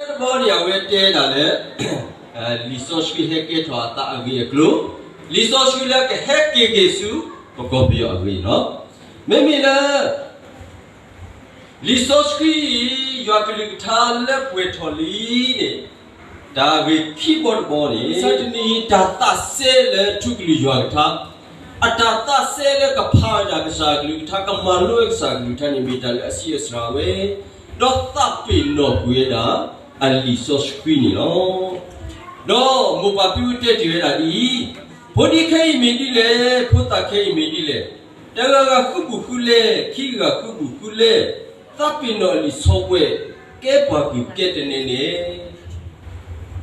တဘျီန့ၣ် အဝဲတဲဒၣ်လၢ လံာ်စီဆှံဟဲကဲထီၣ်အသးအဂ့ၢ်အကျိၤ, လံာ်စီဆှံလၢကဟဲက့ၤက့ၤဆူ ပကီၢ်ပယီၤအဂ့ၢ်လီၤ. မ့မ့ၢ်လၢ လံာ်စီဆှံအံၤ ယွၤကလုၢ်ကထါလၢပှဲၤထီၣ်လံန့ၣ် တၢ်ဂ့ၢ်ခံဘီတဘီန့ၣ် ကစၢ်တနံၤတၢ်သးစဲလၢထူကလုၢ်ယွၤကထါ, အတၢ်သးစဲလၢကဖးဝဲဒၣ်ကစၢ်အကလုၢ်ကထါ ကမၤလိဝဲကစၢ်အကလုၢ်ကထါန့ၣ် မ့ၢ်တၢ်လၢအဆံးအစှၤဝဲ, ဒီးသးပ့ၤနီၣ်ကွံာ်ဝဲဒၣ် အလံာ်စီဆှံန့ၣ်လီၤ. ဒီးမိၢ်ပၢ်ဖံဖုတဲတ့ၢ်ဝဲဒၣ်ဒ်အံၤ, ဖိဒံခဲအံၤမ့ၢ်ဒ်လဲၣ်, ဖိသၣ်ခဲအံၤမ့ၢ်ဒ်လဲၣ်, တဂၤဂၤဃုဘူးဃုလဲ, ခံဂၤဃုဘူးဃုလဲ, သးပ့ၤနီၣ်အလံာ်ဆီဝဲ, ကဲပှၤကုၢ်ကဲတနဲန့ၣ်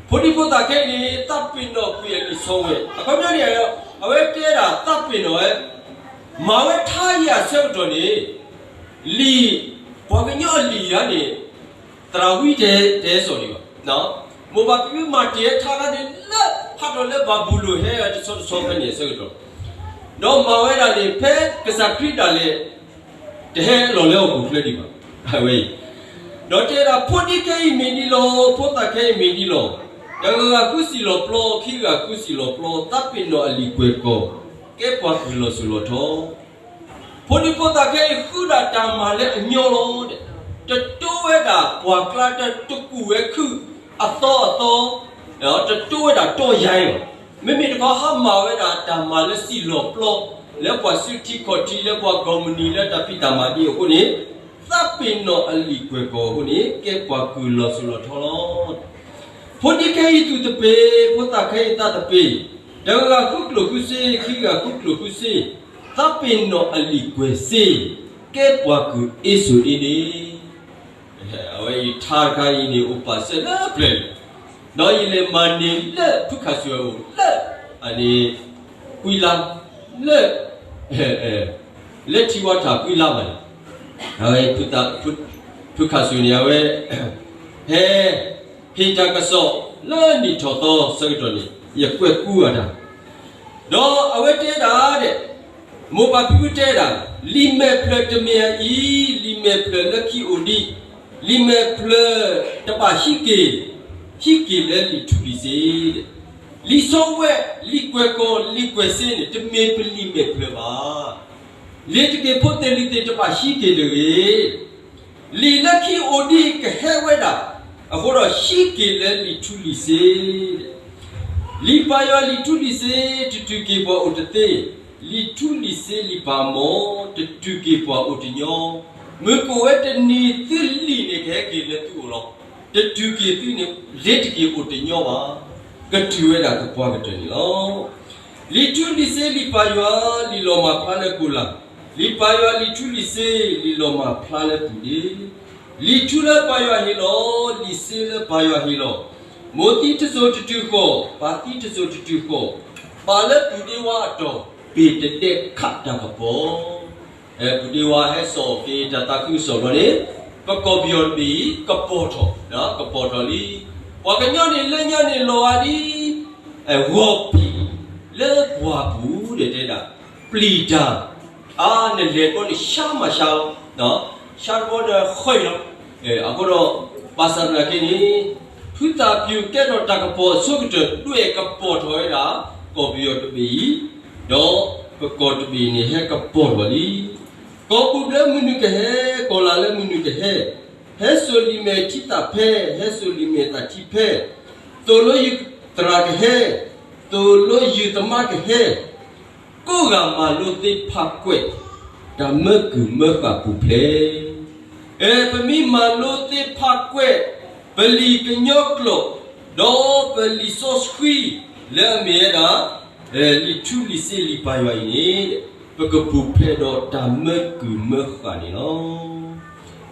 ဖိဒံဖိသၣ်ခဲအံၤန့ၣ် သးပ့ၤနီၣ်ကွံာ်အလံာ်ဆီဝဲ, အခီပညီန့ၣ် အဝဲတဲဒၣ်သးပ့ၤနီၣ်ဝဲ, မၤဝဲထါယၤအဆၢကတီၢ်န့ၣ် လံာ်, ပှၤကညီအလံာ်ယၤန့ၣ် သရၣ်ဝံတဲတဟဲစိာ်ဒံးဘၣ်, မိၢ်ပၢ်ဖံဖုမၤတ့ၢ်ဝဲထါခါန့ၣ်လၢ ဟးထီၣ်လၢဘၤဘူလိၣ်ဟဲတဆီတဆီဖဲန့ၣ်အဆၢကတီၢ်, ဒီးမၤဝဲဒၣ်န့ၣ် ဖဲကစၢ်ခရံာ်ဒၣ်လဲာ် တဟဲလီၤလၢဟီၣ်ခိၣ်ချၢဒံးဘၣ်, အဝဲအံၤ, ဒီးတဲဒၣ်ဖိဒံခဲအံၤမ့ၢ်ဒ်လီၤ, ဖိသၣ်ခဲအံၤမ့ၢ်ဒ်လီၤ, တဂၤဂၤဃုစံၣ်လီၤပျီ, ခံဂၤဃုစံၣ်လီၤပျီ, သးပ့ၤနီၣ်အလံာ်ကွဲၢ်ကီၢ်, ကဲပှၤကုၢ်လီၤစိၤလီၤထီ, ဖိဒံဖိသၣ်ခဲအံၤဃုဒၣ်တၢ်မၤလၢအညီလီၤ, တတိဝဲဒၣ်ပှၢ်ကျါ, တကူၣ်ဝဲခုၣ်အသီအသီ, တတိဝဲဒၣ်တီယါလီၤ, မ့မ့ၢ်တခီဟးမၤဝဲဒၣ်တၢ်မၤလၢစံၣ်လီၤပျီ, လၢပှၤစုထံခီၣ်ထံ, လၢပှၤကီၢ်မုၢ်နံၤလၢတၢ်ဖံးတၢ်မၤဒ်အဃိန့ၣ်, သးပ့ၤနီၣ်အလံာ်ကွဲၢ်ကီၢ်အဃိန့ၣ် ကဲပှၤကုၢ်လီၤစိၤလီၤထီလီၤ. ဖိဒံခဲအံၤသူၣ်သပ့ၤ, ဖိသၣ်ခဲအံၤသးသပ့ၤ, တဂၤဂၤဃုကျိၣ်ဃုစ့, ခံဂၤဃုကျိၣ်ဃုစ့, သးပ့ၤနီၣ်အလံာ်ကွဲၢ်စ့, ကဲပှၤကုၢ်အ့စိၤအ့န့ၣ်, အဝဲအံၤထါတခါအံၤန့ၣ် အိၣ်ပာ်စၢၤလၢပျၢၤလံ, ဒီးယလဲၤမၤန့ၢ်လၢဖုခးစၢၤအအိၣ်လၢ အန့ၣ် ကွံလါ, လၢ လၢထံဝါထၣ်ကွံလါဘၣ်န့ၣ်, အဝဲ ဖုခးစၢၤန့ၣ် အဝဲ ဟဲ ဟ့ၣ်တၢ်ကစီၣ်လၢနံၣ်ထီၣ်သီဆၢကတီၢ်န့ၣ် ယကွဲးကူအတၢ်, ဒီးအဝဲတဲဒၣ်ဒဲး, မိၢ်ပၢ်ဖံဖုတဲဒၣ်, လံာ်မဲာ်ဖျၢၣ်တမ့ၢ်အအံၤ, လံာ်မဲာ်ဖျၢၣ်လၢခံအိၣ်ဒံး, လံာ်မဲာ်ဖျၢၣ်တဘၣ်ဟံးက့ၤ, ဟံးက့ၤလၢလံာ်ထူလံာ်စ့, လံာ်ဆီဝဲ, လံာ်ကွဲးကီၢ်, လံာ်ကွဲးစ့န့ၣ် တမ့ၢ်ပလံာ်မဲာ်ဖျၢၣ်ဘၣ်. လံာ်တက့ၤဖိသ့ၣ်လံာ်သ့ၣ်တဘၣ်ဟံးက့ၤတဂ့ၤ. လံာ်လၢခံအိၣ်ဒံးကဟဲဝဲဒၣ်, အဃိဒီးဟံးက့ၤလၢလံာ်ထူလံာ်စ့, လံာ်ပၢ်ယွၤလံာ်ထူလံာ်စ့, တတုၤက့ၤပှၤအိၣ်တသ့, လံာ်ထူလံာ်စ့လံာ်ပၢ်မီၢ်, တတုၤက့ၤပှၤအိၣ်တညီ, မုၢ်ကအိၣ်ဝဲတနံၤသုလံာ်န့ၣ်ကဟဲက့ၤလၢသုအိၣ်လီၤ. တတုၤက့ၤသုန့ၣ် လ့ၤတက့ၤအိၣ်တညီဘၣ်, ကတုၤဝဲဒၣ်သပှၢ်ကတၢၢ်န့ၣ်လီၤ. လံာ်ထူလံာ်စ့လံာ်ပၢ်ယွၤ, လံာ်လီၤမၢ်ဖျါလၢကိၢ်လၢ်, လံာ်ပၢ်ယွၤလံာ်ထူလံာ်စ့, လံာ်လီၤမၢ်ဖျါလၢပူၤဒ့, လံာ်ထူလၢပၢ်ယွၤဟ့ၣ်လီၤ, လံာ်စ့လၢပၢ်ယွၤဟ့ၣ်လီၤ, မိၢ်သံတစိၤတတုၤဃီၤ, ပၢ်သံတစိၤတတုၤဃီၤ, ပာ်လၢပူၤဒ့ဝါအတီၢ်, ပ့ၤတဒဲးခးတၢ်ကပီၤ ပူၤဒ့ဝါဟဲစိာ်က့ၤတၢ်သးခုကစီၣ်ဘျီန့ၣ်, ပကီၢ်ပယီၤတဘ့ၣ်အံၤ ကပီၤထီၣ်, ကပီၤထီၣ်လံ. ပှၤကညီန့ၣ်လၢညါန့ၣ်လီၤဂာ်ဒ် ဂီၤဖံးလၢပှၢ်ပူၤဒဲးတဲဒၣ်, ပျံၤတၢ်, အါ နလဲၤတဘျီန့ၣ် ဆါမးဆါလီၤ, ဆါတဘျီဒီးဃဲၤလီၤ. အဃိဒီး ဘၣ်ဆၣ်သနာ်က့န့ၣ်, ဖုသၣ်ပျုၢ်ကဲထီၣ်တၢ်ကပီၤအဆိကတၢၢ် ဒွဲၣ်ကပီၤထီၣ်ဝဲဒၣ် ကီၢ်ပယီၤတဘ့ၣ်အံၤ, ဒီးပကီၢ်တဘ့ၣ်န့ၣ်ဟဲကပီၤထီၣ်လံ. ကီၢ်ဘူၣ်လၢမနုၤကဟဲ, ကီၢ်လၤလၢမနုၤကဟဲ, ဟဲစိာ်လံာ်မဲာ်ထံသၣ်ဖဲ, ဟဲစိာ်လံာ်မဲာ်သၣ်ထံဖဲ, သိၣ်လိယုၢ်သရၣ်ကဟဲ, သိၣ်လိယုၢ်သမါကဟဲ, ကိးဂၤမၤလိသ့ဖးကွဲး, တၢ်မၢကုၢ်မၢဃာ်ပူၤဖျဲး ပမ့ၢ်မၤလိသ့ဖးကွဲး ပလံာ်ကညီကျိာ်, ဒီးပလံာ်စီဆှံ လၢအမ့ၢ်ဝဲဒၣ် လံာ်ထူလံာ်စ့လံာ်ပၢ်ယွၤအံၤန့ၣ်, ပကပူၤဖျဲးဒီးတၢ်မၢကုၢ်မၢဃာ်န့ၣ်လီၤ.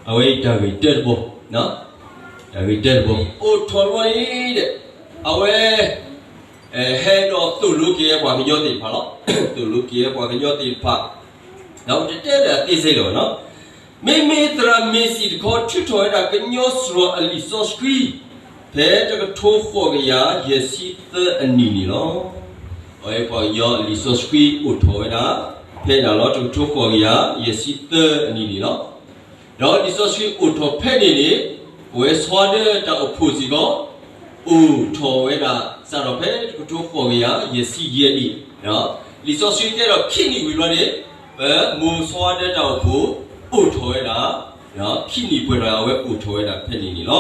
အဝဲအံၤတၢ်ဂ့ၢ်တၢတဘီ, တၢ်ဂ့ၢ်တၢတဘီ, အိၣ်ထီၣ်တဘျီန့ၣ်, အဝဲ ဟဲဒီးသိၣ်လိက့ၤပှၤကညီသ့ၣ်တဖၣ်လီၤ. သိၣ်လိက့ၤပှၤကညီသ့ၣ်တဖၣ်, ဒီးပတတဲလၢအသ့စ့လီၤဘၣ်နီၤ. မ့မ့ၢ်သရၣ်မ့ၤစံၣ်တခီ ထုးထီၣ်ဝဲဒၣ်ကညီစှီၤအလံာ်စီဆှံ ဖဲတကထိဃိးကယၤယဲၢ်ဆံသၢအနံၣ်န့ၣ်လီၤ. အဝဲပှၤကညီအလံာ်စီဆှံအိၣ်ထီၣ်ဝဲဒၣ် ဖဲဒၣ်လီၤ တကထိဃိးကယၤယဲၢ်ဆံသၢအနံၣ်န့ၣ်လီၤ. ဒီးလံာ်စီဆှံအိၣ်ထီၣ်ဖဲန့ၣ်န့ၣ် ပဝဲဆီဒၢတၢ်အိၣ်ဖှိၣ်စ့ၢ်ကီး အိၣ်ထီၣ်ဝဲဒၣ် စးထီၣ်ဖဲတကထိဃိးကယၤယဲၢ်ဆံယဲၢ်နံၣ်, လံာ်စီဆှံတဲဒီးခံနံၣ်ဝံၤဘျီန့ၣ်, ပမိၢ်ဆီဒၢတၢ်အိၣ်ဖှိၣ် အိၣ်ထီၣ်ဝဲဒၣ် ခံနံၣ်ပှဲၤထီၣ် အဝဲအိၣ်ထီၣ်ဝဲဒၣ်ဖဲန့ၣ်န့ၣ်လီၤ.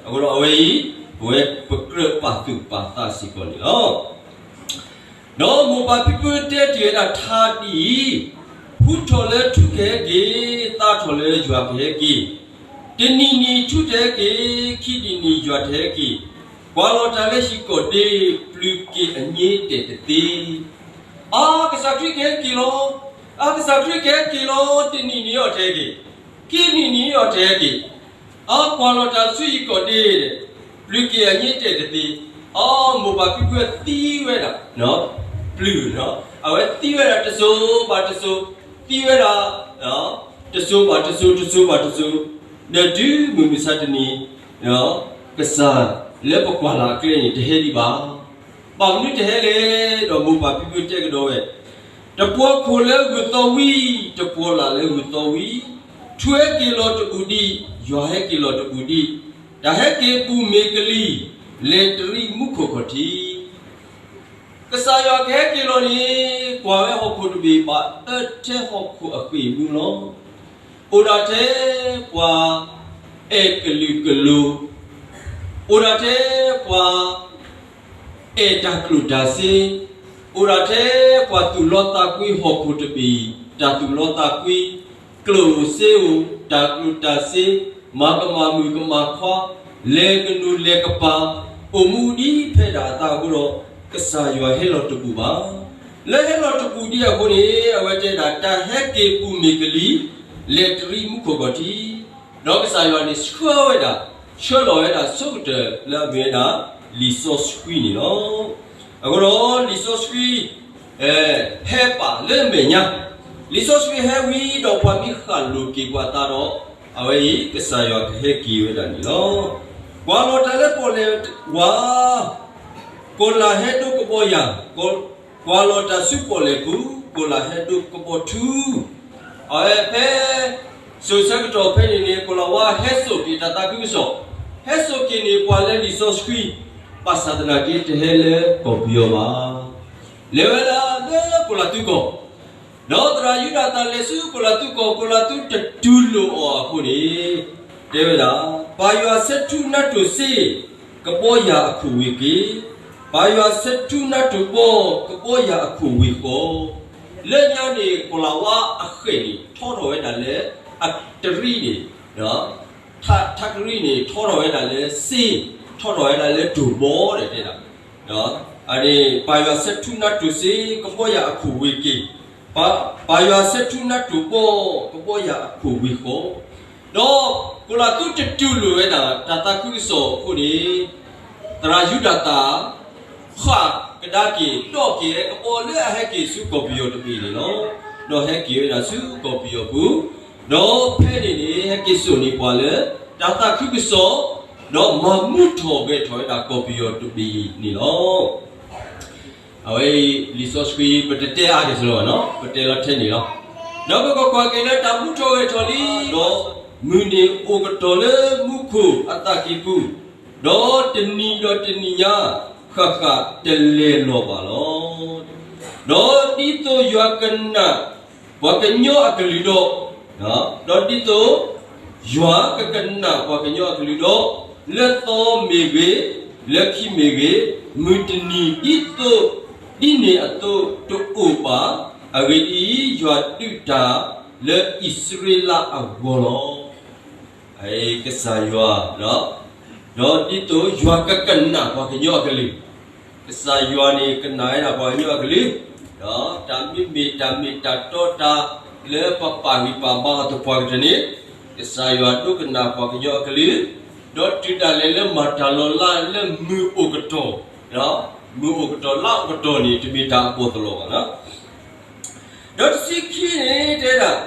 အဃိဒီးအဝဲအံၤ ပဝဲပကြၢးပာ်သူၣ်ပာ်သးစ့ၢ်ကီးန့ၣ်လီၤ. ဒီးမိၢ်ပၢ်ဖံဖုတဲတ့ၢ်ဝဲဒၣ်ထါဒ်အံၤ, ဖှူထီၣ်လၢထူကဟဲက့ၤ, သါထီၣ်လၢယွၤကဟဲက့ၤ, တနံၤနံၤထူတဟဲက့ၤ, ခံနံၤနံၤယွၤတဟဲက့ၤ, ကွၢ်လီၤတၢ်လၢဟံၣ်ကီၢ်ဒ့, ပျုၤက့ၤအည့တဲာ်တသ့. အါ ကစၢ်ခရံာ်ကဟဲက့ၤလီၤ. အါ ကစၢ်ခရံာ်ကဟဲက့ၤလီၤ, တနံၤနံၤအီၤတဟဲက့ၤ, ခံနံၤနံၤအီၤတဟဲက့ၤ, အါ ကွၢ်လီၤတၢ်ဆူဟံၣ်ကီၢ်ဒ့, ပျုၤက့ၤအည့တဲာ်တသ့. အါ မိၢ်ပၢ်ဖံဖုသံဝဲဒၣ် ပျုၤ, အဝဲသံဝဲဒၣ်တစိၤဘၣ်တစိၤ, သံဝဲဒၣ် တစိၤဘၣ်တစိၤ တစိၤဘၣ်တစိၤ, ဒီးတုၤမုၢ်မဆါတနံၤ, ကစၢ်လၢပကွၢ်လၢ်အကျဲန့ၣ် တဟဲဒံးဘၣ်. ဘၣ်မနုၤတဟဲလဲၣ်, ဒီးမိၢ်ပၢ်ဖံဖုတဲကဒီးဝဲ, တပှီခိၣ်လၢဂုၢ်သီဝံ, တပှီလၢ်လၢဂုၢ်သီဝံ, ထူဟဲက့ၤလီၤတဘူၣ်ဒံး, ယွၤဟဲက့ၤလီၤတဘူၣ်ဒံး, တၢ်ဟဲက့ၤပူၤမ့ၢ်ကလံၤ, လဲၤတရံးမူခိၣ်ခီၣ်ထံး. ကစၢ်ယွၤကဟဲက့ၤလီၤန့ၣ်, ကွၢ်ဝဲဟီၣ်ခိၣ်တဘ့ၣ်ဘၣ်အၢထဲဟီၣ်ခိၣ်အဃ့ၢ်မူလီၤ. အိၣ်ဒၣ်ထဲပှၤအဲၣ်ကလုာ်ကလိၤ, အိၣ်ဒၣ်ထဲပှၤ အဲၣ်တၢ်ကျိၣ်တၢ်စ့, အိၣ်ဒၣ်ထဲပှၤသူၣ်လီသးကွံဟီၣ်ခိၣ်တဘ့ၣ်, တၢ်သူၣ်လီသးကွံ, ကျိၣ်စ့အိၣ်, တၢ်ကျိၣ်တၢ်စ့, မၤကမၣ်မုၣ်ကမၣ်ခွါ, လဲၤကနူၤလဲၤကပၤ, အိၣ်မူဒ်ဖဲဒၣ်အသးအဃိဒီး, ကစၢ်ယွၤဟဲလီၤတဘူၣ်ဘၣ်. လၢဟဲလီၤတဘူၣ်ဒံးအဃိန့ၣ်, အဝဲတဲဒၣ် တၢ်ဟဲက့ၤပူၤမ့ၢ်ကလံၤ, လဲၤတရံးမူခိၣ်ခီၣ်ထံး, ဒီးကစၢ်ယွၤန့ၣ်ဆှၢဝဲဒၣ်, ဆှၢလီၤဝဲဒၣ်ဆိကတၢၢ်လၢအမ့ၢ်ဝဲဒၣ် လံာ်စီဆှံန့ၣ်လီၤ. အဃိဒီးလံာ်စီဆှံ ဟဲပာ်လၢအမဲာ်ညါ, လံာ်စီဆှံဟဲဝံၤဒီးပှၤမ့ၢ်ဃၣ်လိာ်က့ၤပှၤသးဒီး, အဝဲအံၤကစၢ်ယွၤကဟဲက့ၤဝဲဒၣ်န့ၣ်လီၤ. ကွၢ်လီၤတၢ်လၢပီၣ်လဲၣ်ဝါ, ကိၣ်လၢ်ဟဲဒိကဘီယၢ်, ကွၢ်လီၤတၢ်ဆူပီၣ်လဲၣ်ပူၤ, ကိၣ်လၢ်ဟဲဒိကဘီထူ, အဝဲဖဲ စိၤဆၢကတီၢ်ဖဲန့ၣ်န့ၣ် ကိၤလၤဝါဟဲစိာ်က့ၤတၢ်သးခုကစီၣ်, ဟဲစိာ်က့ၤန့ၢ်ပှၤလၢလံာ်စီဆှံ, ဘၣ်ဆၣ်သနာ်က့တဟဲလၢကီၢ်ပယီၤဘၣ်. လဲၤဝဲဒၣ်လၢကိၤလၤသူကီၢ်, ဒီးသရၣ်ယူဒၤသၢလဲၤဆူကိၤလၤသူကီၢ်, ကိၤလၤသူတတူၢ်လိာ်အီၤအဃိန့ၣ်, တဲဝဲဒၣ်, ပၢ်ယွၤဆၢထူနါတိၢ်စ့, ကဘီယၢ်အခိၣ်ဝ့ၢ်က့ၤ, ပၢ်ယွၤဆၢထူနါတိၢ်ဘီ, ကဘီယၢ်အခိၣ်ဝ့ၢ်ဃီ, လၢညါန့ၣ် ကိၤလၤဝါအဃဲၣ်န့ၣ် ထီထီၣ်ဝဲဒၣ်လၢအတရံးန့ၣ်, ထးကရံးန့ၣ် ထီထီၣ်ဝဲဒၣ်လၢစ့, ထီထီၣ်ဝဲဒၣ်လၢတိၢ်ဘီဒီးတဲဒၣ်, အန့ၣ် ပၢ်ယွၤဆၢထူနါတိၢ်စ့, ကဘီယၢ်အခိၣ်ဝ့ၢ်က့ၤ, ပၢ်ယွၤဆၢထူနါတိၢ်ဘီ, ကဘီယၢ်အခိၣ်ဝ့ၢ်ဃီ, ဒီးကိၤလၤသူတတူၢ်လိာ်ဝဲဒၣ် တၢ်သးခုကစီၣ်အဃိန့ၣ်, သရၣ်ယူဒၤသၢ ဃၣ်ကဒါက့ၤ ဒီးက့ၤကဘီလၢအဟဲက့ၤဆူကီၢ်ပယီၤတဘ့ၣ်န့ၣ်လီၤ. ဒီးဟဲက့ၤဝဲဒၣ်ဆူကီၢ်ပယီၤပူၤ, ဒီးဖဲန့ၣ်န့ၣ် ဟဲက့ၤစိာ်န့ၢ်ပှၤလၢ တၢ်သးခုကစီၣ်, ဒီးမၤမူထီၣ်ဂဲၤထီၣ်ဝဲဒၣ်ကီၢ်ပယီၤတဘ့ၣ်န့ၣ်လီၤ. အဝဲအံၤ လံာ်စီဆှံ ပတတဲအါဒံးစ့ၢ်လီၤဘၣ်နီၤ, ပတဲလီၤထဲန့ၣ်လီၤ. ဒီးပကကွၢ်က့ၤလၢတၢ်မူထီၣ်ဂဲၤထီၣ်လံ, ဒီးမုၢ်န့ၣ်အိၣ်ကတီၢ်လၢမူခိၣ်အသးကံၢ်ပူၤ, ဒီးတနံၤဒီးတနံၤညါ ဃၣ်ဃၣ်တလဲၤလီၤဘၣ်လီၤ. ဒီးဒ်သိးယွၤကနၣ်ပှၤကညီအကလုၢ်ဒီး, ဒီးဒ်သိးယွၤကကနၣ်ပှၤကညီအကလုၢ်ဒီး, လၢသီမ့ၢ်ဂ့ၤ, လၢခံမ့ၢ်ဂ့ၤ, မုၢ်တနံၤဒ်သိးဒ်န့ၣ်အသိးတအိၣ်ဘၣ်. အဂ့ၢ်ဒ်အံၤ, ယွၤဒုးတၢ်လၢအံၣ်စရ့လးအဂီၢ်လီၤ. ကစၢ်ယွၤ, ဒီးဒ်သိးယွၤကကနၣ်ပှၤကညီအကလုၢ်, ကစၢ်ယွၤန့ၣ်ကနၣ်ဝဲဒၣ်ပှၤကညီအကလုၢ်, ဒီးတၢ်မ့မ့ၢ်တၢ်မ့ၢ်တၢ်တီတၢ်လၢပပာ်ဂံၢ်ပာ်ဘါအီၤသပှၢ်ကတၢၢ်န့ၣ်, ကစၢ်ယွၤဒိကနၣ်ပှၤကညီအကလုၢ်, ဒီးတုၤဒၣ်လဲာ်လၢမၤတၢ်လီၤလးလၢမုၢ်အိၣ်ကတီၢ်, မုၢ်အိၣ်ကတီၢ်လါအိၣ်ကတီၢ်န့ၣ် တမ့ၢ်တၢ်အပီၢ်သလီၤဘၣ်. ဒီးတဆံခံန့ၣ်တဲဒၣ်,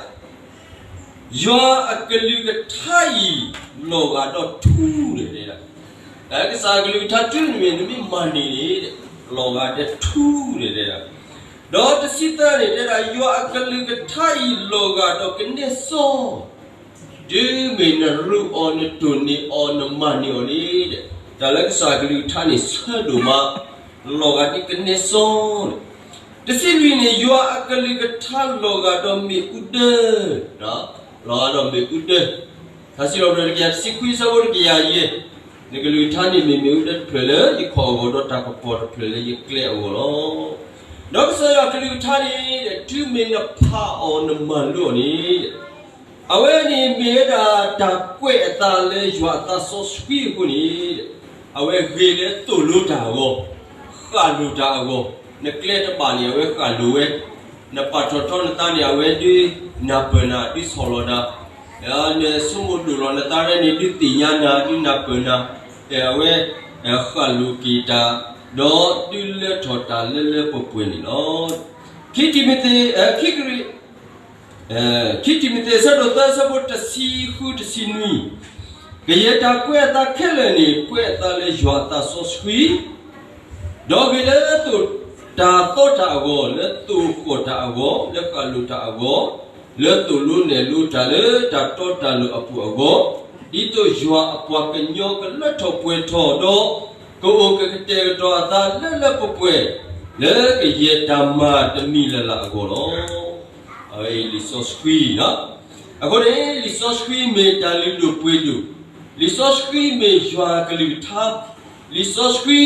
ယွၤအကလုၢ်ကထါအံၤ လီၤဂာ်ဒီးထူန့ၣ်တဲဒၣ်, ကစၢ်အကလုၢ်ကထါထူန့ၣ်မ့ၢ်နမ့ၢ်မၤန့ၢ်န့ၣ်, လီၤဂာ်ဒီးထူန့ၣ်တဲဒၣ်. ဒီးတဆံသၢန့ၣ်တဲဒၣ်, ယွၤအကလုၢ်ကထါအံၤလီၤဂာ်ဒီးကနဲစီ တုၤမ့ၢ်နရူးအီၤ နတိၢ်န့ၢ်အီၤ နမၤန့ၢ်အီၤန့ၣ်, တၢ်လၢကစၢ်အကလုၢ်ကထါန့ၣ် ဆၢဒိၣ်မး, လီၤဂာ်ဒ်ကနဲစီန့ၣ်, တဆံလွံၢ်န့ၣ် ယွၤအကလုၢ်ကထါလီၤဂာ်ဒီးမ့ၣ်အူဒၢ, လီၤဂာ်ဒီးမ့ၣ်အူဒၢ, ထါစံးထီၣ်ပတြၢၤတကယၤတဆံခွံ အဆၢဖိတကယၤယဲၢ်, နကလုၢ်ကထါန့ၣ် မ့ၢ်မ့ၣ်အူဒၢတဖျၢၣ်လၢယခီၣ်အဂီၢ် ဒီးတၢ်ကပီၤတဖျၢၣ်လၢယကျဲအဂီၢ်လီၤ. ဒီးကစၢ်ယွၤအကလုၢ်ကထါန့ၣ် တုၤမ့ၢ်နဖးအီၤ နမၤလိအီၤန့ၣ်, အဝဲန့ၣ်မ့ၢ်ဝဲဒၣ်တၢ်ကွဲးအသးလၢယွၤအသးစီဆှံအဃိန့ၣ်, အဝဲဂ့ၤလၢသိၣ်လိတၢ်အဂီၢ်, ဃၣ်လိာ်တၢ်အဂီၢ်, နကျဲတဘၣ်န့ၣ် အဝဲဃၣ်လိာ်ဝဲ, နပာ်ထီၣ်ထီနသးန့ၣ် အဝဲဒုးနၢ်ပၢၢ်နၤ ဒုးဆီၣ်လီၤနၤ, နဆိကမိၣ်ဒိၣ်လီၤနသးရဲၣ်န့ၣ် ဒုးသ့ၣ်ညါနၤ ဒုးနၢ်ပၢၢ်နၤ, အဝဲ ဃၣ်လိာ်က့ၤတၢ်, ဒီးဒုးလၢထီၣ်တၢ်လၢလၢပှဲၤပှဲၤန့ၣ်လီၤ. ခံတံၤမသ့း, ခံကရံၣ်, ခံတံၤမသ့း အဆၢဒိၣ်သၢ အဆၢဖိတဆံဃု တဆံနွံ, ကယဲၢ်တၢ်ကွဲးအသးခဲလၢာ်န့ၣ် ကွဲးအသးလၢယွၤအသးစီဆှံ, ဒီးဂ့ၤလၢသိၣ်တၢ်သီတၢ်အဂီၢ်, လၢသိၣ်ဃီၣ်တၢ်အဂီၢ်, လၢဃၣ်လိာ်တၢ်အဂီၢ်, လၢသိၣ်လိနဲၣ်လိတၢ်လၢတၢ်တီတၢ်လိၤအပူၤအဂီၢ်, ဒ်သိးယွၤအပှၤကညီကလၢထီၣ်ပှဲၤထီၣ်ဒီး ကအိၣ်ကကတဲာ်ကတီၤအသးလၢလၢပှဲၤပှဲၤ လၢကယဲၢ်တၢ်မၤတမံၤလၢ်လၢ်အဂီၢ်လီၤ. အဝဲအံၤလံာ်စီဆှံ, အဃိန့ၣ် လံာ်စီဆှံမ့ၢ်တၢ်လုၢ်ဒိၣ်ပှ့ၤဒိၣ်, လံာ်စီဆှံမ့ၢ်ယွၤအကလုၢ်ကထါ, လံာ်စီဆှံ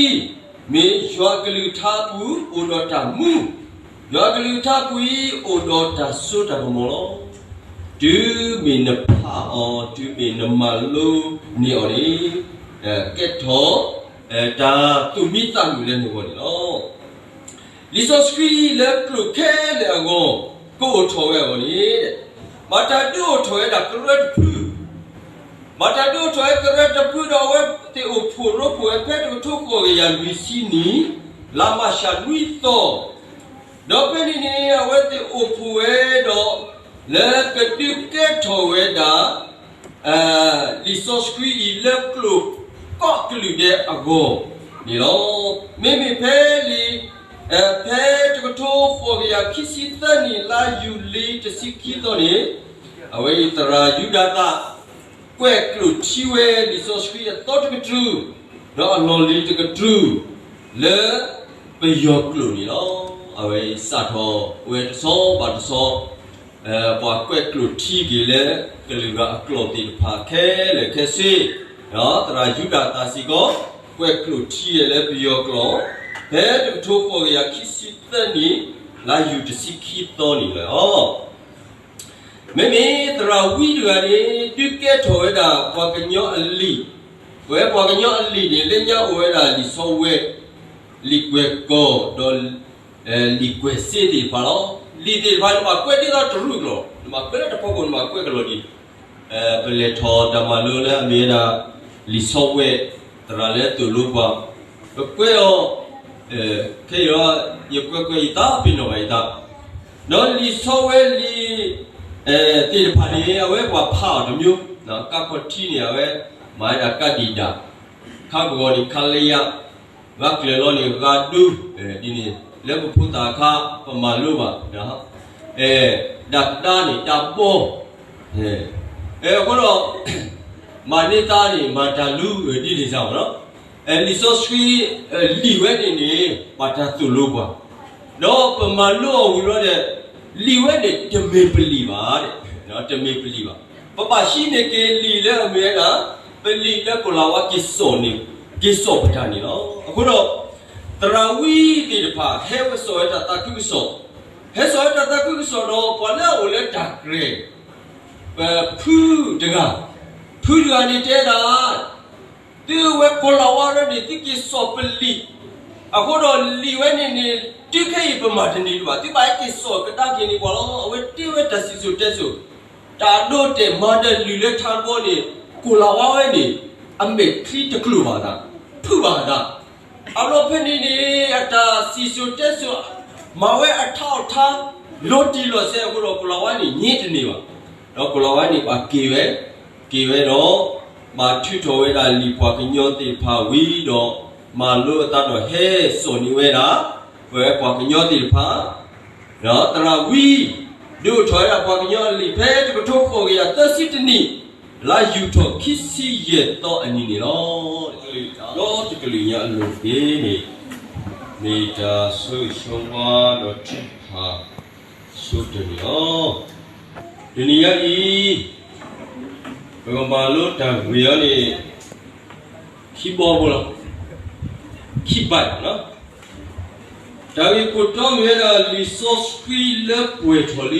မ့ၢ်ယွၤအကလုၢ်ကထါအပူၤအိၣ်ဒီးတၢ်မူ, ယွၤအကလုၢ်ကထါအပူၤအံၤ အိၣ်ဒီးတၢ်စိတၢ်ကမီၤလီၤ. တုၤမ့ၢ်နဖးအီၤ, တုၤမ့ၢ်နမၤလိန့ၢ်အီၤန့ၣ်, ကဲထီၣ် တၢ်သူၣ်မံသးမုာ်လၢနဂီၢ်န့ၣ်လီၤ. လံာ်စီဆှံလၢကျိာ်ခဲလၢာ်အဂီၢ် ကအိၣ်ထီၣ်ဝဲအဂီၢ်န့ၣ်, မၤတၢ်ဒုးအိၣ်ထီၣ်ဝဲဒၣ်ကရၢတဖု, မၤတၢ်ဒုးအိၣ်ထီၣ်ဝဲကရၢတဖုဒီး အဝဲသ့ၣ်အိၣ်ဖှိၣ်ရိဖှိၣ်ဝဲဖဲတကထိဃိးကယၤလွံၢ်ဆံနံၣ် လါမးရှးနွံသီ, ဒီးဖဲန့ၣ်န့ၣ် အဝဲသ့ၣ်အိၣ်ဖှိၣ်ဝဲဒီး လၢကဒုးကဲထီၣ်ဝဲဒၣ် လံာ်စီဆှံအံၤလၢကျိာ်ကိးကလုာ်ဒဲးအဂီၢ်န့ၣ်လီၤ. မ့မ့ၢ်ဖဲလံာ်, ဖဲတကထိဃိးကယၤခံဆံသၢနံၣ် လါယူၤလံတဆံခံသီန့ၣ်, အဝဲအံၤသရၣ်ယူဒၤသး ကွဲးကျိာ်ထံဝဲလံာ်စီဆှံအသီတကတြူၢ်, ဒီးအလီၢ်လံၤတကတြူၢ် လၢပယီၤကျိာ်န့ၣ်လီၤ. အဝဲစးထီၣ်ဝဲတဆီဘၣ်တဆီ ပှၤကွဲးကျိာ်ထံက့ၤလၢကလုာ်ဂၤအကျိာ်သ့ၣ်တဖၣ်ခဲလၢာ်ခဲဆ့, ဒီးသရၣ်ယူဒၤသးစ့ၢ်ကီး ကွဲးကျိာ်ထံဝဲလၢပယီၤကျိာ်, ဖဲတကထိဃိးကယၤခံဆံသၢနံၣ် လါယူၤတဆံခံသီန့ၣ်လီၤ. မ့မ့ၢ်သရၣ်ဝံတဂၤန့ၣ် ဒုးကဲထီၣ်ဝဲဒၣ်ပှၤကညီအလံာ်, ပဝဲပှၤကညီအလံာ်န့ၣ် လၢညါအိၣ်ဝဲဒၣ်လံာ်ဆီဝဲ, လံာ်ကွဲးကီၤ ဒီး လံာ်ကွဲးစ့သ့ၣ်တဖၣ်လီၤ. လံာ်သ့ၣ်တဖၣ် နဘၣ်ကွဲးဒ်သိးတရူးကလီၢ်, နဘၣ်ကွဲးလၢတဖီခိၣ် နဘၣ်ကွဲးကလီၢ်ဒ် ပလဲၤထီၣ်တၢ်မၤလိလၢအမ့ၢ်ဝဲဒၣ် လံာ်ဆီဝဲ, သရၣ်လၢသိၣ်လိပှၤ, ပကွဲးအီၤ, ခဲအံၤ ယကွဲးကွဲးယသး ပ့ၤနီၣ်ဘၣ်ယသး, ဒီးလံာ်ဆီဝဲလံာ်သ့ၣ်တဖၣ်န့ၣ် အဝဲပှၤဖးအီၤတမျိုး, ကါခီၣ်ထံးန့ၣ် အဝဲမၤဝဲဒၣ်ကါဒံၣ်ဒၣ်, ခါပဂီၤန့ၣ် ခါလၢယါ, ဂၤကျၢၤလီၤန့ၣ် ဂၤဒူ, ဒ်န့ၣ် လၢပဖိသၣ်အခါ ပမၤလိဘၣ် ဒၣ်ကဒါန့ၣ် တၢ်ဘီ, အဃိဒီး မၤန့ၢ်သးန့ၣ် မၤတၢ်လူ ဒ်န့ၣ်စ့ၢ်ကီးလီၤ. လံာ်စီဆှံ လံာ်ဝဲန့ၣ်န့ၣ် ဘၣ်တၢ်သိၣ်လိပှၤ, ဒီးပမၤလိအီၤဝံၤလီၤဒီး လံာ်ဝဲန့ၣ် တမ့ၢ်ပလံာ်ဘၣ်, တမ့ၢ်ပလံာ်ဘၣ်. ပဘၣ်ဟံးန့ၢ်က့ၤလံာ်လၢအမ့ၢ်ဝဲဒၣ် ပလံာ်လၢကိၤလၤဝါက့ၤစိာ်န့ၣ်, က့ၤစိာ်ပတၢ်န့ၣ်လီၤ. အဃိဒီး သရၣ်ဝံသ့ၣ်တဖၣ် ဟဲဝဲစိာ်ဝဲတၢ်သးခုကစီၣ်, ဟဲစိာ်ဝဲတၢ်သးခုကစီၣ်ဒီး ပှၤလၢအအိၣ်လၢတၢ်ရဲၣ် ပဖုတဂၤ, ဖုတဂၤန့ၣ်တဲဒၣ်, သုဝဲကိၤလၤဝါရဲၣ်န့ၣ် သုက့ၤစိာ်ပလံာ်, အဃိဒီးလံာ်ဝဲန့ၣ်န့ၣ် တုၤခဲအံၤပမၤတန့ၢ်ဒံးဘၣ်, သုဘၣ်ဟဲက့ၤစိာ်ကဒါက့ၤန့ၢ်ပှၤလီၤ. အဝဲတ့ဝဲတၢ်စံၣ်စိၤတဲစိၤ, တၢ်ဒိတဲာ်မၤဒီးလုၢ်လၢထါတဘီန့ၣ် ကိၤလၤဝါဝဲန့ၣ် အမဲာ်ချံတကျိၤဘၣ်သး, ဖုးဘၣ်သး အလီၢ်ဖဲန့ၣ်န့ၣ် အတၢ်စံၣ်စိၤတဲစိၤ မၤဝဲအထါအီၣ်ထါ လီၤတံၢ်လီၤဆဲးအဃိဒီး ကိၤလၤဝါန့ၣ် ည့တန့ၢ်ဘၣ်. ဒီးကိၤလၤဝါန့ၣ် ဘၣ်က့ၤဝဲ, က့ၤဝဲဒီး ဘၣ်ထုးထီၣ်ဝဲဒၣ်လံာ်ပှၤကညီသ့ၣ်တဖၣ်ဝံၤဒီး မၤလိအသးဒီးဟဲစိာ်န့ၢ်ဝဲဒၣ် ပဝဲပှၤကညီသ့ၣ်တဖၣ် ဒီးသရၣ်ဝံ ဒုးအိၣ်ထီၣ်ဝဲဒၣ်ပှၤကညီအလံာ် ဖဲတကထိဃိးကယၤသၢဆံတနံၣ် လါယူၤထီၣ်ခံဆံယဲၢ်သီအနံၤန့ၣ်လီၤ. ဒီးတကလုာ်ညါအလိၤတက့ၢ်န့ၣ်, မ့ၢ်တၢ်ဆၢဂ့ၤဆၢဝါဒီးထုကဖၣ်ဆိတၢၢ်န့ၣ်လီၤ. တနံၤညါအံၤ ပကမၤလိတၢ်ဂ့ၢ်အံၤန့ၣ် ခံဘီဖိလီၤ. ခံဘီလီၤ. တၢ်ဂ့ၢ်ခိၣ်တီမ့ၢ်ဝဲဒၣ် လံာ်စီဆှံလၢပှဲၤထီၣ်လံ.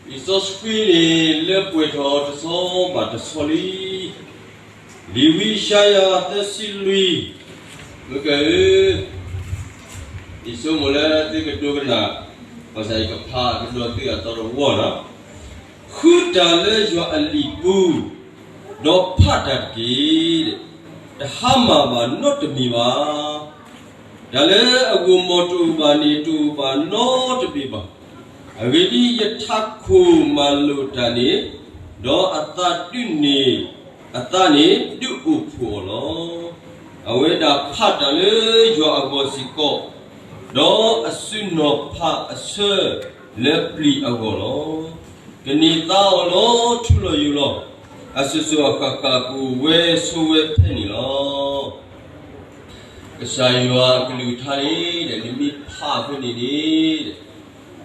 လံာ်စီဆှံန့ၣ် လၢပှဲၤထီၣ်တဆီဘၣ်တဆီလံ. လံာ်ဝံယၡါယၤ သၢဆံလွံၢ်, မုၢ်ကဲဧၢ, ယဆိကမိၣ်လၢသုကဒိကနၣ်, ဘၣ်ဆၣ်ယကဖးကဒီးသုအသီတဝီလီၤ. ဃုတၢ်လၢယွၤအလံာ်ပူၤ, ဒီးဖးတၢ်တက့ၢ်. တဟါမၢ်ဘၣ်နီတမံၤဘၣ်. တၢ်လၢအဂီၢ်မီၢ်တအိၣ်ဘၣ်န့ၣ် တအိၣ်ဘၣ်နီတမံၤဘၣ်. အဂ့ၢ်ဒ်အံၤ, ယထးခိၣ်မၤလိာ်တၢ်န့ၣ်, ဒီးအသးဒုးန့ၣ်, အသးန့ၣ်ဒုးအိၣ်ဖှိၣ်အီၤလီၤ. အဝဲဒၣ်ဖးတၢ်လၢယွၤအဂီၢ်စ့ၢ်ကီး, ဒီးအစုနီၢ်ဖးအဆၢလၢပျံၤအဂီၢ်လီၤ. ကန့ၢ်သါအီၤလီၤထူလီၤယိာ်လီၤ. အစိၤစိၤအဃၣ်ဃၣ်ကအိၣ်ဝဲဆိးဝဲဖဲန့ၣ်လီၤ. ကစၢ်ယွၤအကလုၢ်ကထါန့ၣ် နမ့ၢ်ဖးဖဲန့ၣ်န့ၣ်,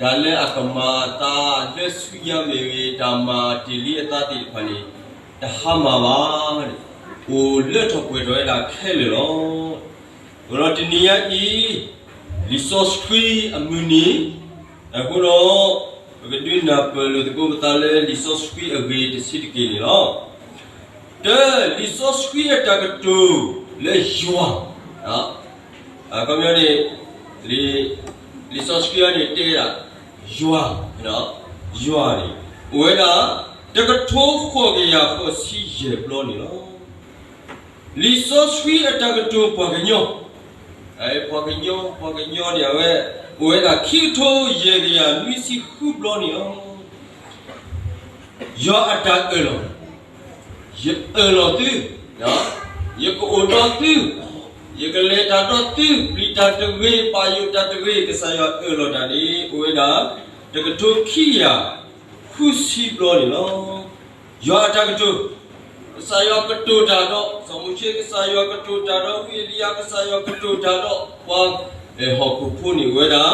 တၢ်လၢအကမၤအသးလၢဆူညါမ့ၢ်ဂ့ၤ, တၢ်မၤတ့ၢ်လံအသးသ့ၣ်တဖၣ်န့ၣ်, တဟါမၢ်ဘၣ်. အိၣ်လၢထီၣ်ပှဲၤထီၣ်ဝဲဒၣ်ခဲလၢာ်လီၤ. အဃိဒီးတနံၤညါအံၤ, လံာ်စီဆှံအမုၢ်နံၤ, အဃိဒီး ပကဒုးနၢ်ပၢၢ်လိာ်သကိးပသးလၢလံာ်စီဆှံအဂ့ၢ်တဆံးတက့ၢ်န့ၣ်လီၤ. တၢ, လံာ်စီဆှံအတၢ်ကတိၤလၢယွၤ, အခီပညီန့ၣ်, လံာ်စီဆှံအံၤန့ၣ်တဲဒၣ်, ယွၤ, ယွၤန့ၣ်, အိၣ်ဝဲဒၣ်, တကထိဃိးကယၤဃိးဆံယဲၢ်ဘျီန့ၣ်လီၤ. လံာ်စီဆှံအတၢ်ကတိၤပှၤကညီ, ပှၤကညီ, ပှၤကညီန့ၣ် အဝဲ, အိၣ်ဝဲဒၣ်ခံကထိယဲၢ်ကယၤနွံဆံဃုဘျီန့ၣ်လီၤ. ယွၤအတၢ်အၢၣ်လီၤ, ယအၢၣ်လီၤသု, ယကအိၣ်ဒီးသု, ယကလဲၤတၢ်ဒီးသု, ပျံၤတၢ်တဂ့ၤ, ပာ်ယိၣ်တၢ်တဂ့ၤ, ကစၢ်ယွၤအၢၣ်လီၤတၢ်န့ၣ် အိၣ်ဝဲဒၣ်, တကထိခံကယၤဃုဆံဘျီန့ၣ်လီၤ. ယွၤအတၢ်ကတိၤ, ကစၢ်ယွၤကတိၤတၢ်ဒီးစီၤမိၤၡ့, ကစၢ်ယွၤကတိၤတၢ်ဒီးဝံအ့လံယၤ, ကစၢ်ယွၤကတိၤတၢ်ဒီးပှၤ, ဟီၣ်ခိၣ်ဖိန့ၣ် အိၣ်ဝဲဒၣ်,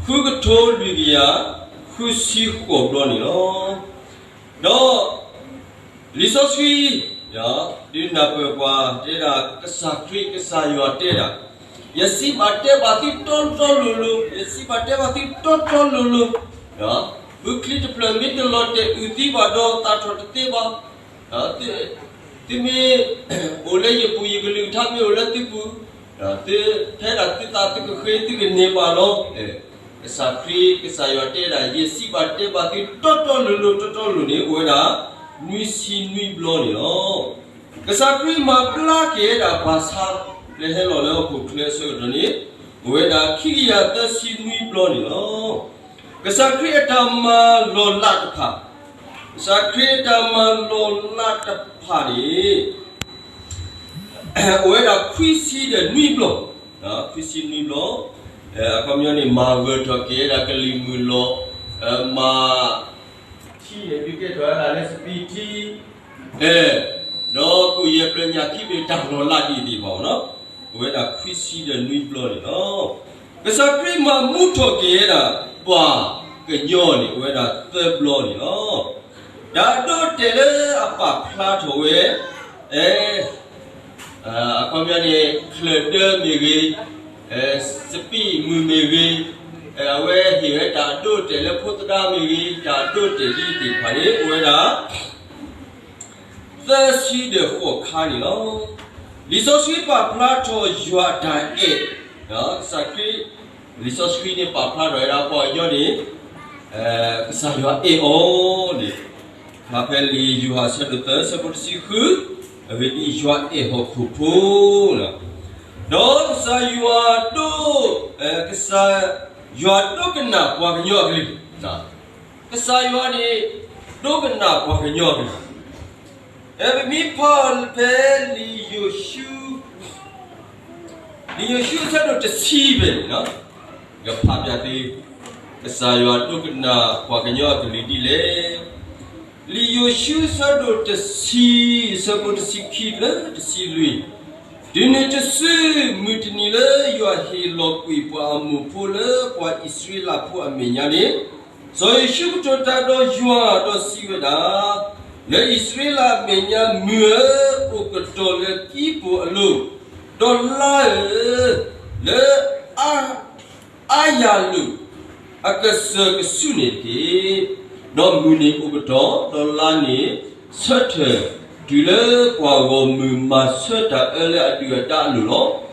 ဃုကထိလွံၢ်ကယၤဃုဆံဃိးဘျီန့ၣ်လီၤ. ဒီး, လံာ်စီဆှံ, ဒုးနၢ်ပၢၢ်ပှၤတဲဒၣ် ကစၢ်ခရံာ်ကစၢ်ယွၤတဲဒၣ်, ယစံးဘၣ်တဲဘၣ်သုတီတီလိၤလိၤ, ယစံးဘၣ်တဲဘၣ်သုတီတီလိၤလိၤ, ဘုချံတဖျၢၣ်မ့ၢ်တလီၤတဲာ်အုၣ်သံဘၣ်ဒီး သၣ်ထီၣ်တသ့ဘၣ်, သုမ့ၢ်အိၣ်လၢယပူၤ, ယကလုၢ်ကထါမ့ၢ်အိၣ်လၢသုပူၤ, သုဖဲဒၣ်သုသးသုကဃ့သုကန့ၢ်ဘၣ်လီၤ. ကစၢ်ခရံာ်ကစၢ်ယွၤတဲဒၣ် ယစံးဘၣ်တဲဘၣ်သုတီတီလိၤလိၤတီတီလိၤန့ၣ် အိၣ်ဝဲဒၣ်နွံဆံနွံဘျီန့ၣ်လီၤ. ကစၢ်ခရံာ်မၤဘျါက့ၤဝဲဒၣ်ပှၤဆါလၢဟဲလီၤလၢဟီၣ်ခိၣ်ချၢအဆၢကတီၢ်န့ၣ်, အိၣ်ဝဲဒၣ်ခံကယၤသၢဆံနွံဘျီန့ၣ်လီၤ. ကစၢ်ခရံာ်အတၢ်မၤလီၤလးတဖၣ်, ကစၢ်ခရံာ်အတၢ်မၤလီၤလးတဖၣ်န့ၣ် အိၣ်ဝဲဒၣ်ခွံဆံဒီးနွံဘျီ, ခွံဆံနွံဘျီ, အခီပညီန့ၣ် မၤဂၢၢ်ထီၣ်က့ၤဝဲဒၣ်ကလံၤမုၢ်လီၤ, မၤ, ထံန့ၣ်ဒုးကဲထီၣ်ဝဲဒၣ်လၢစပံးထံ, ဒီးကိၣ်ယဲၢ်ပျၢၤညၣ်ခံဘ့ၣ်တၢ်လီၤလးဒ်အံၤဘၣ်အီၤနီၤ, အိၣ်ဝဲဒၣ်ခွံဆံဒီးနွံဘျီန့ၣ်လီၤ. ကစၢ်ခရံာ်မၤမူထီၣ်က့ၤဝဲဒၣ်ပှၤကညီန့ၣ် အိၣ်ဝဲဒၣ်သၢဘျီန့ၣ်လီၤ. တၢ်အဒိအတဲာ်လၢအပာ်ဖျါထီၣ်ဝဲ, အခီပညီန့ၣ် ချၢၣ်ဒၢမ့ၢ်ဂ့ၤ, စပံးမုၢ်မ့ၢ်ဂ့ၤ, အဝဲဟ့ၣ်ဝဲတၢ်အဒိအတဲာ်လၢဖိသဒါမ့ၢ်ဂ့ၤ, တၢ်အဒိအတဲာ်ဒ်အံၤသ့ၣ်တဖၣ်န့ၣ် အိၣ်ဝဲဒၣ် သၢဆံဒီးဃိးခါန့ၣ်လီၤ. လံာ်စီဆှံပာ်ဖျါထီၣ်ယွၤအတၢ်အဲၣ်, ကစၢ်ခရံာ်, လံာ်စီဆှံန့ၣ်ပာ်ဖျါထီၣ်ဝဲဒၣ်ပှၤကညီန့ၣ်, ကစၢ်ယွၤအဲၣ်အီၤန့ၣ်, ဖဲလံာ်ယိၤဟၣ်အဆၢဒိၣ်သၢ အဆၢဖိတဆံဃု, အဂ့ၢ်ဒ်အံၤ, ယွၤအဲၣ်ဟီၣ်ခိၣ်ဖိ, ဒီးကစၢ်ယွၤဒိ, ကစၢ်, ယွၤဒိကနၣ်ပှၤကညီအကလုၢ်, ကစၢ်ယွၤန့ၣ် ဒိကနၣ်ပှၤကညီအကလုၢ်, ပမ့ၢ်ဖးဖဲလံာ်ယိၤၡူ, လံာ်ယိၤၡူအဆၢဒိၣ်တဆံဖဲန့ၣ်, ယဖးပျၢ်သု, ကစၢ်ယွၤဒိကနၣ်ပှၤကညီအကလုၢ်ဒ်လဲၣ်. လံာ်ယိၤၡူ အဆၢဒိၣ်တဆံ, အဆၢဖိတဆံခံလၢတဆံလွံၢ်, တုၤနုၤတစု, မုၢ်တနံၤလၢယွၤဟ့ၣ်လီၤကွံာ်ပှၤအမိၣ်ဖိလၢပှၤအံၣ်စရ့လးဖိအမဲာ်ညါန့ၣ်, စီၤယိၤၡူကတိၤတၢ်ဒီးယွၤဒီးစံးဝဲဒၣ်, လၢအံၣ်စရ့လးအမဲာ်ညါ, မုၢ်ဧၢ, အိၣ်ကတီၤလၢကံၢ်ပူၤအလိၤ, ဒီးလါဧၢ, လၢအါယၤလိာ်အကစၢၢ်ကဆူၣ်န့ၣ်တက့ၢ်. ဒီးမုၢ်န့ၣ်အိၣ်ကတီၤ, ဒီးလါန့ၣ်ဆၢထၢၣ်တုၤလၢပှၤဂီၢ်မုၢ်မၤဆၢတၢ်အၢလၢအဒုၣ်အဒါအလိၤလီၤ.